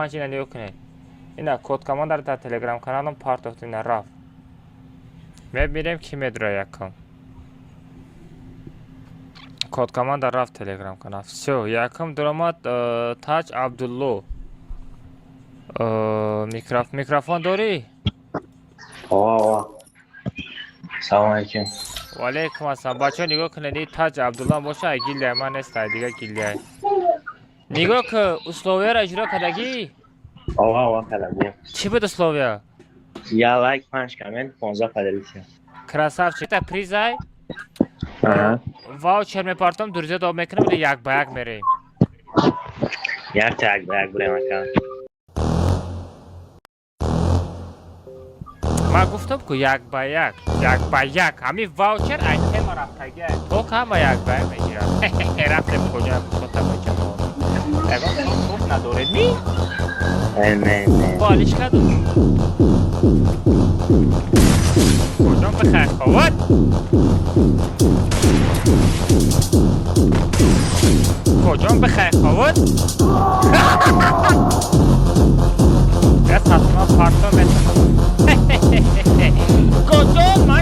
Панҷ, ина нигоҳ кунед. Ина код командаро дар телеграм каналам партофт, ина рафт. Мебинем, ки медура якум. Код команда рафт телеграм канал. Всё, якум дуромад Таҷ Абдулло. Микрофон дорӣ? Ова. Салом алейкум. Ва алейкум ассалом. Бачаҳо, нигоҳ кунед, и Таҷ Абдулло боша, ай гильдия ман нест, ай дига гильдия. Нигоҳ ки, условияро иҷро кардагӣ? Ова, кардагӣ. Чӣ буд условия? Я лайк, панҷ коммент, 15 поделиться. Красавчик. Та призай. Аҳа. Ваучер мепартом, друзья доб мекунем или як ба як мерем? Як та як ба як бурем, ака. Ман гуфтам ку як ба як, як ба як. Ҳамин ваучер ай тема рафтагӣ. То ҳама як ба як мегирад. Рафтем куҷо кушота бачаҳо. Ягон хуф надоред ми? Не, не, не. Болиш каду. Куҷо бихай ховат? Куҷо бихай ховат? Я сатма парто метавонам. Куҷо ман.